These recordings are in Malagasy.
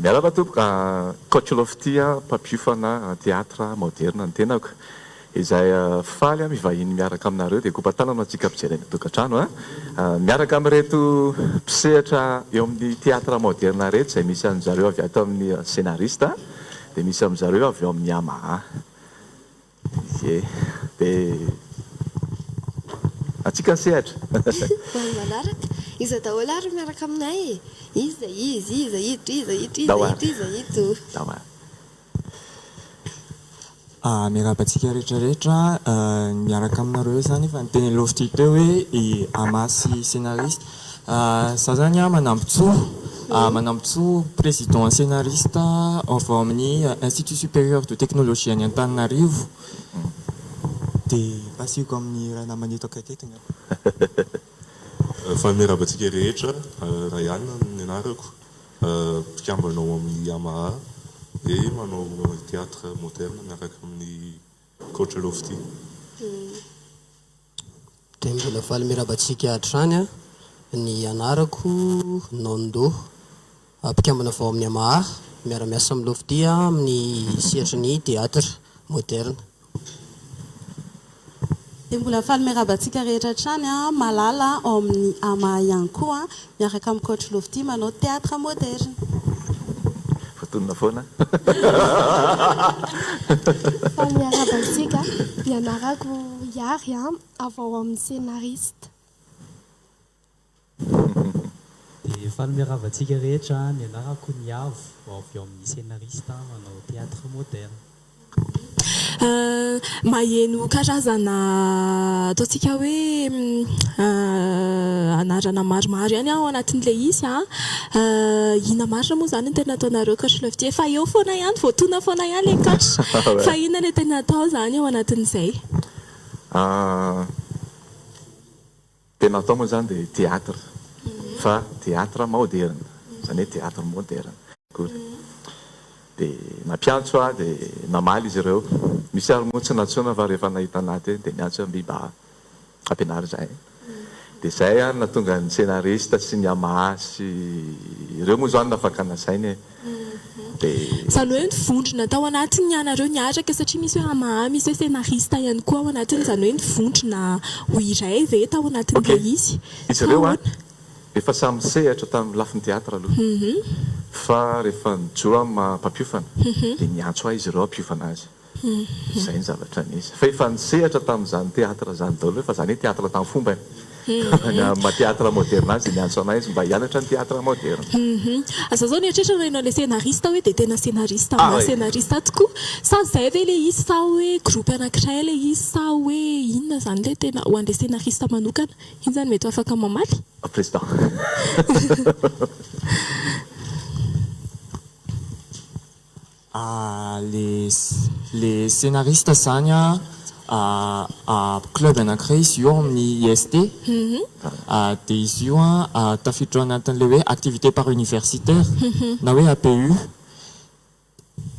Miarahaba tompoko, Coach Lofty mpampiofana théâtre maoderina ny tenako. Izay faly aho mivahiny miaraka aminareo dia kopa-tanana ho antsika mpijery any an-tokantrano a. Miaraka amin'ireto mpisehatra eo amin'ny théâtre maoderina ireto izay misy an-dry zareo avy ato amin'ny Scénariste dia misy amin-dry zareo avy ao amin'ny Yamaha. Ie, dia antsika ny sehatra. Ho an'ny manaraka, iza daholo ary miaraka aminay e? Iza izy, iza ito, iza ito, iza ito, iza ito. Ndao ary. Miarahaba antsika rehetra rehetra, ny miaraka aminareo eo izany efa niteny Lofty teo hoe i Amasy scénariste. Za zany Manambotsoa, Manambotsoa président scénariste avy ao amin'ny Institut Supérieur de Technologie any Antananarivo. Dia pasiko amin'ny ray namana eto akaiky eto angamba. Faly miarahaba antsika rehetra, Ryan ny anarako, mpikambana ao amin'ny Yamaha dia manao théâtre moderne miaraka amin'ny coach Lofty. Dia mbola faly miarahaba antsika hatrany an! Ny anarako Nando, mpikambana vao amin'ny Yamaha, miara-miasa amin'ny Lofty amin'ny sehatry ny théâtre moderne. Dia mbola faly miarahaba antsika rehetra hatrany an! Malala ao amin'ny Yamaha ihany koa miaraka amin'ny coach Lofty manao théâtre moderne. Voatonona foana. Faly miarahaba antsika. Ny anarako Hiary an, avy ao amin'ny Scenariste. Dia faly miarahaba antsika rehetra, ny anarako Niavo, avy ao amin'ny Scenariste manao théâtre moderne. Maheno karazana ataontsika hoe anarana maromaro ihany aho ao anatin'ilay izy an. Inona marina moa izany no tena ataonareo coach Lofty? Efa eo foana ihany, voatonona foana ihany ilay coach. Fa inona no tena atao izany ao anatin'izay? Tena atao moa izany dia théâtre fa théâtre maoderina, izany hoe théâtre moderne akory. Dia nampiantso aho dia namaly izy ireo. Misy ary moa tsy nantsoina fa rehefa nahita an'ahy teny dia niantso hoe mba ampianaro izahay. Dia izay ary nahatonga ny scenariste sy ny Yamaha sy ireo moa izany nafakana saina e. Dia. Izany hoe nivondrona tao anatiny ianareo niaraka satria misy hoe Yamaha, misy hoe scenariste ihany koa ao anatiny, izany hoe nivondrona ho iray ve tao anatin'ilay izy Izy sa ireo an, ahoana? efa samy misehatra tamin'ny lafiny théâtre aloha fa rehefa nijoro aho maha mpampiofana dia niantso ahy izy ireo hampiofana azy. Izay ny zavatra nisy. Fa efa nisehatra tamin'izany théâtre izany daholo fa izany hoe théâtre tamin'ny fomba e. Ny amin'ny maha théâtre moderne azy dia niantso anay izy mba hianatra ny théâtre moderne. Za zao nieritreritra naheno an'ilay scénariste hoe dia tena scénariste maha scénariste tokoa. Sa izay ve ilay izy sa hoe groupe anankiray ilay izy sa hoe inona izany ilay tena ho an'ilay scénariste manokana? Inona izany mety ho afaka mamaly? Président. Le le scenariste zany an club anakiray izy io ao amin'ny IST dia izy io an tafiditra ao anatin'ilay hoe activité par universitaire na hoe APU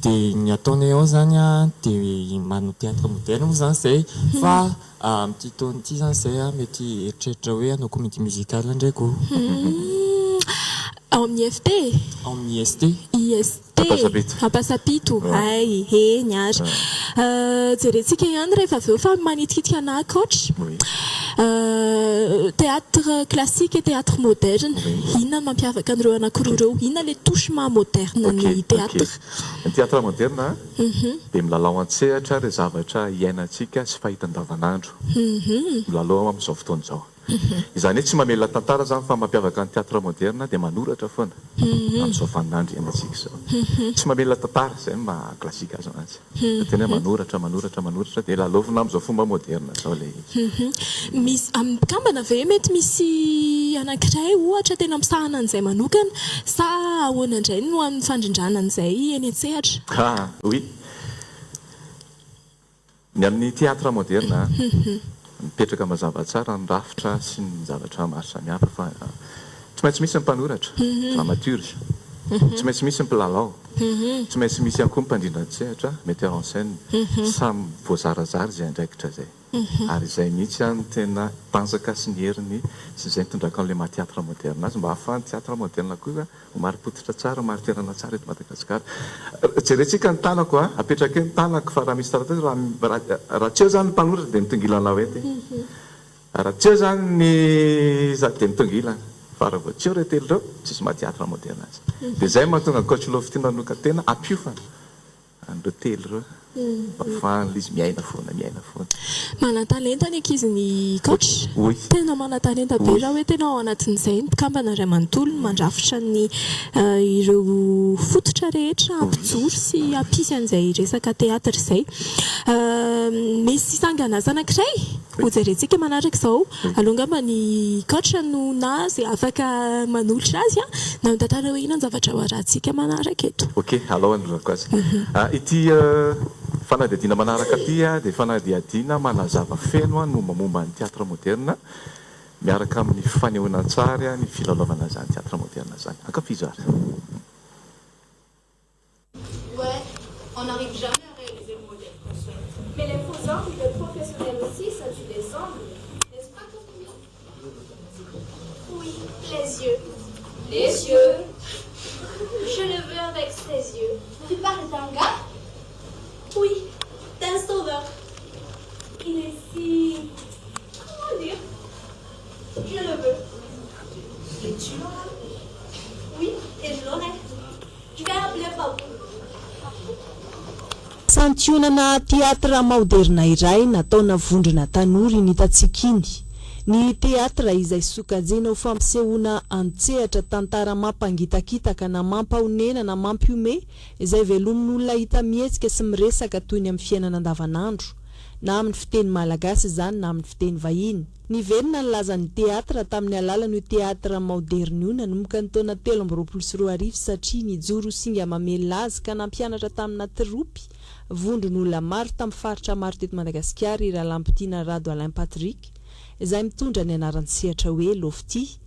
dia ny ataonay ao zany an dia manao théâtre moderne moa zany izay fa amin'ity taona ity zany izay an mety hieritreritra hoe hanao comédie musicale indray koa. Ao amin'ny IFT? Ao amin'ny IST. IST. Ampasampito. Hay, eny ary. Jerentsika ihany rehefa avy eo fa manitikitika anah coach. Théâtre classique et théâtre moderne, inona no mampiavaka an'ireo anankiroa ireo? Inona ilay touche maha moderne ny théâtre? Ny théâtre moderne dia milalao an-tsehatra ireo zavatra iainantsika sy fahita andavanandro. Milalao amin'izao fotoana izao. Izany hoe tsy mamelona tantara izany fa mampiavaka ny théâtre moderne dia manoratra foana amin'izao vaninandro iainantsika izao. Tsy mamelona tantara, izay no maha classique azy mantsy. Fa tena hoe manoratra, manoratra, manoratra dia lalaovina amin'izao fomba moderna izao ilay izy. Misy, amin'ny mpikambana ve mety misy anankiray ohatra tena misahana an'izay manokana sa ahoana indray no amin'ny fandrindrana an'izay eny an-tsehatra? Ah oui. Ny amin'ny théâtre moderne, mipetraka mazava tsara ny rafitra sy ny zavatra maro samihafa fa tsy maintsy misy ny mpanoratra, dramaturge, tsy maintsy misy ny mpilalao, tsy maintsy misy ihany koa ny mpandrindra an-tsehatra, metteur en scène, samy voazarazara izay andraikitra izay. Ary izay mihitsy no tena tanjaka sy ny heriny sy izay nitondrako an'ilay maha théâtre moderne azy mba ahafahan'ny théâtre moderne koa ho marim-pototra tsara, ho marin-toerana tsara eto Madagasikara. Jerentsika ny tanako a, apetraka eo ny tanako fa raha misy taratasy, raha raha tsy eo izany ny mpanoratra dia mitongilana ho ety. Raha tsy eo izany ny iza dia mitongilana. Fa raha vao tsy eo ireo telo ireo, tsisy maha théâtre moderne azy. Dia izay no mahatonga ny coach Lofty nanokan-tena hampiofana. An'ireo telo ireo mba afahan'ilay izy miaina foana, miaina foana. Manan-talenta ny ankizy ny coach. Oui. Tena manan-talenta be Oui. raha hoe tena ao anatin'izay ny mpikambana iray manontolo no mandrafitra ny ireo fototra rehetra hampijoro sy hampisy an'izay resaka théâtre izay. Misy sangan'asa anankiray hojerentsika manaraka izao. Aleo angamba ny coach no na izay afaka manolotra azy na mitantara hoe inona ny zavatra ho arahantsika manaraka eto. Ok, alao anolorako azy. Ity fanadihadiana manaraka ity dia fanadihadiana manazava feno ny mombamomba ny théâtre moderne miaraka amin'ny fanehoana an-tsary ny filalaovana izany théâtre moderne izany. Ankafizo ary. Ouais, on n'arrive jamais à réaliser le modèle qu'on souhaite. Mais les faux angles des professionnels aussi, ça tue les angles. N'est-ce pas, Coquille Oui, les yeux. Les yeux Je le veux avec ses yeux. Tu parles d'un gars Oui, d'un sauveur. Il est si... Comment dire Je le veux. Et tu l'auras Oui, et je l'aurai. Je vais appeler papa. Santionana teatra maoderina iray nataona vondrona tanora iny hitantsika iny. Ny teatra izay sokajiana ho fampisehoana an-tsehatra tantara mampangitakitaka na mampahonena na mampihomehy izay velomin'olona hita mihetsika sy miresaka toy ny amin'ny fiainana andavanandro, na amin'ny fiteny malagasy izany na amin'ny fiteny vahiny. Niverina ny lazan'ny teatra tamin'ny alalan'io teatra maoderina io nanomboka ny taona 2023 satria nijoro ho singa mamelona azy ka nampianatra tamina tropy vondron'olona maro tamin'ny faritra maro teto Madagasikara i Ralambotiana Rado Alain Patrick izay mitondra ny anaran-tsehatra hoe Lofty.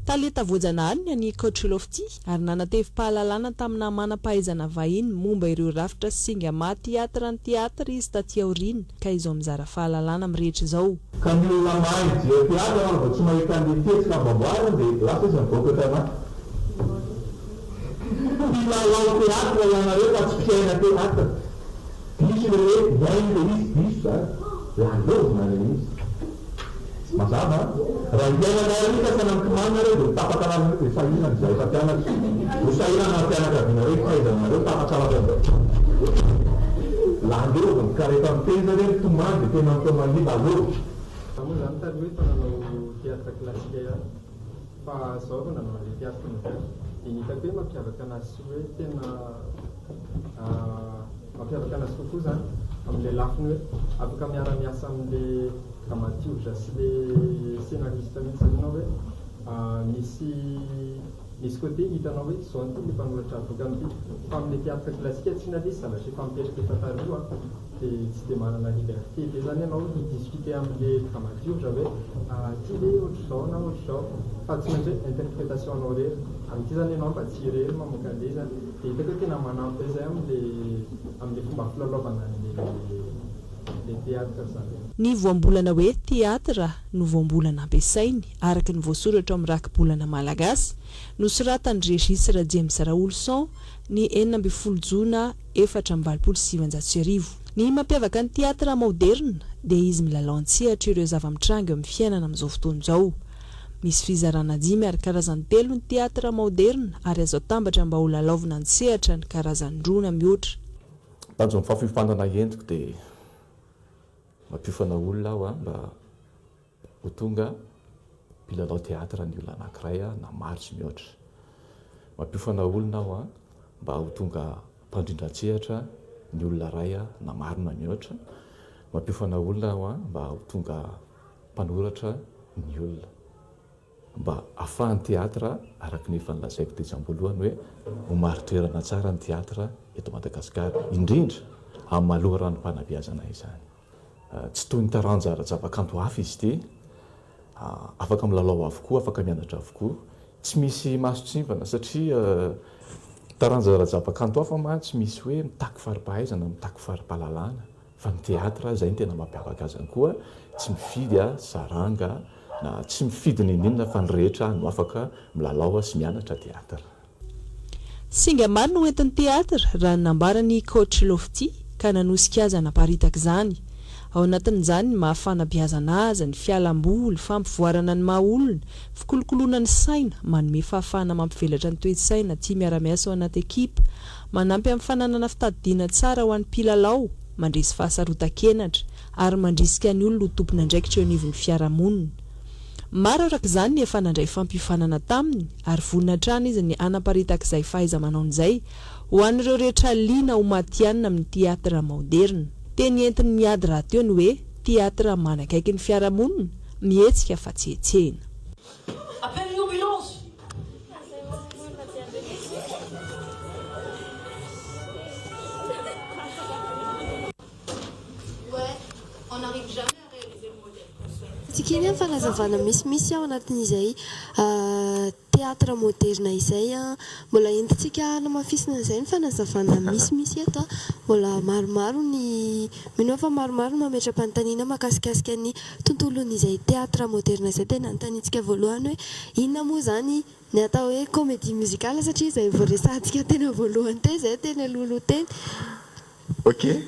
Talenta voajanahary ny an'i Coach Lofty ary nanatevim-pahalalana tamina manam-pahaizana vahiny momba ireo rafitra sy singa maha teatra ny teatra izy taty aoriana ka izao mizara fahalalana amin'ny rehetra izao. Ka ny olona mahay mijery teatra raha vao tsy mahita an'ilay fihetsika ambamboariny dia lasa izy mivoaka tanà. Mpilalao teatra ianareo fa tsy mpiaina teatra. Diso ilay hoe mihaino ilay izy, diso izany. Lalaovina ilay izy. Mazava an! Raha hiainana alika sa nampitomany nareo dia ho tapaka lalana eo dia sahirana izahay mpampianatra. Ho sahirana ny fianakavianareo hitaiza anareo tapaka lalana eo. Lalaovina ka rehefa mitaiza re mitomany dia tena mitomania lalaovina. Za moa zany taloha efa nanao théâtre classique ihany fa zao vao nanao an'ilay théâtre moderne dia ny hitako hoe mampiavaka anazy sy hoe tena Mampiavaka anazy kokoa izany amin'ilay lafiny hoe afaka miara-miasa amin'ilay dramaturge sy ilay scénariste mihitsy izany ianao hoe misy misy côté hitanao hoe izao no tian'ilay mpanoratra avoaka amin'ity fa amin'ilay théâtre classique tsy inona ilay izy zavatra efa mipetraka efa taloha dia tsy dia manana liberté be izany ianao hi-discuter amin'ilay dramaturge hoe ity ve ohatr'izao na ohatr'izao fa tsy maintsy hoe interprétation anao irery amin'ity izany ianao mba tsy irery mamoaka an'ilay izy Dia hitako hoe tena manampy be izay amin'ilay amin'ilay fomba filalaovana an'ilay ilay théâtre izany. Ny voambolana hoe théâtre no voambolana ampiasainy, araka ny voasoratra ao amin'ny rakibolana malagasy, nosoratan'i Régis Rajames Raoloson, ny 16 jona 1984. Ny mampiavaka ny théâtre maoderina dia izy milalao an-tsehatra ireo zava-mitranga eo amin'ny fiainana amin'izao fotoana izao. Misy fizarana dimy ary karazany telo ny teatra maoderina ary azo atambatra mba ho lalaovina an-tsehatra ny karazany roa na mihoatra. Tanjon'ny fampiofanana entiko dia mampiofana olona aho mba ho tonga mpilalao teatra ny olona anankiray na maro sy mihoatra. Mampiofana olona aho mba ho tonga mpandrindra an-tsehatra ny olona iray na maro na mihoatra. Mampiofana olona aho mba ho tonga mpanoratra ny olona mba afahan'ny teatra araka ny efa nolazaiko tetsy amboalohany hoe ho marin-toerana tsara ny teatra eto Madagasikara indrindra amin'ny maha loharanom-panabeazana izany. Tsy toy ny taranja ara-javakanto hafa izy ity, afaka milalao avokoa, afaka mianatra avokoa, tsy misy mason-tsivana satria taranja ara-javakanto hafa mantsy misy hoe mitaky fari-pahaizana, mitaky fari-pahalalana. Fa ny théâtre, izay no tena mampiavaka azy ihany koa, tsy mifidy saranga na tsy mifidy n'inon'inona fa ny rehetra no afaka milalao sy mianatra théâtre. Singa maro no entin'ny théâtre, raha ny nambaran'i Coach Lofty, ka nanosika azy hanaparitaka izany. Ao anatin'izany ny maha fanabeazana azy, ny fialamboly, fampivoarana ny maha olona, fikolokoloana ny saina, manome fahafahana mampivelatra ny toe-tsaina tia miara-miasa ao anaty ekipa, Manampy amin'ny fananana fitadidiana tsara ho an'ny mpilalao, mandresy fahasarotan-kenatra, ary mandrisika ny olona ho tompon'andraikitra eo anivon'ny fiarahamonina. Maro araka izany ny efa nandray fampiofanana taminy ary vonona hatrany izy ny hanaparitaka izay fahaiza-manaony izay ho an'ireo rehetra liana ho matihanina amin'ny teatra maoderina. Teny entiny miady rahateo ny hoe teatra manakaiky ny fiarahamonina, mihetsika fa tsy hetsehina. Appelle une ambulance! Tsika iny fanazavana misimisy ao anatin'izay théâtre moderna izay. Mbola entintsika hanamafisina an'izay ny fanazavana misimisy eto. Mbola maromaro ny, mino aho fa maromaro ny mametra-panontaniana mahakasikasika ny tontolon'izay théâtre moderna izay. Dia nanontaniantsika voalohany hoe inona moa izany ny atao hoe comédie musicale satria izay vao resahantsika teny voalohany teny izay teny alohaloha teny. Ok,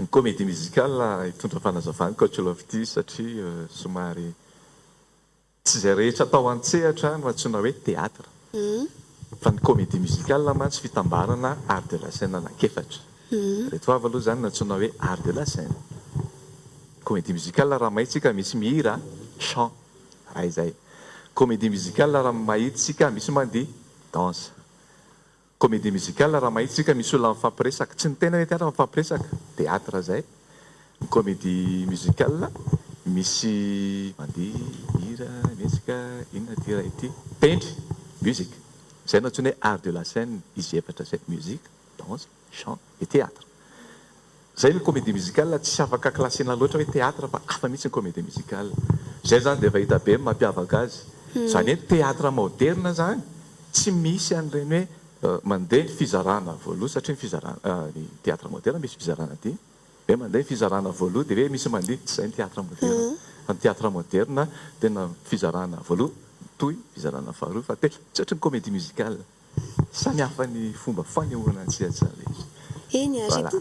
ny comédie musicale hitondra fanazavana Coach Lofty satria somary Tsy izay rehetra atao an-tsehatra no antsoina hoe théâtre. Fa ny comédie musicale mantsy fitambarana art de la scène anankiefatra. Ireto avy aloha izany no antsoina hoe art de la scène. Comédie musicale raha mahita isika misy mihira, chant, iray izay. Comédie musicale raha mahita isika misy mandihy, danse. Comédie musicale raha mahita isika misy olona mifampiresaka, tsy ny tena hoe théâtre fa mifampiresaka, théâtre zay, ny comédie musicale misy mandihy, mihira, mihetsika, inona ity iray ity, tendry, musique, zay no antsoina hoe art de la scène, izy efatra zay, musique, danse, chant et théâtre. Zay ny comédie musicale tsy afaka classena loatra hoe théâtre fa hafa mihitsy ny comédie musicale. Zay zany dia efa hita be ny mampiavaka azy. Zany hoe théâtre maoderina zany tsy misy an'ireny hoe mandeha ny fizarana voaloha satria ny fizarana ny théâtre maoderina misy fizarana dimy hoe mandeha ny fizarana voaloha dia hoe misy mandihy tsy zay ny théâtre maoderina fa ny théâtre maoderina tena fizarana voaloha mitohy fizarana faharoa fahatelo tsy ohatry ny comédie musicale. Samy hafa ny fomba fanehoana an-tsehatra ilay izy. Eny ary. Voilà.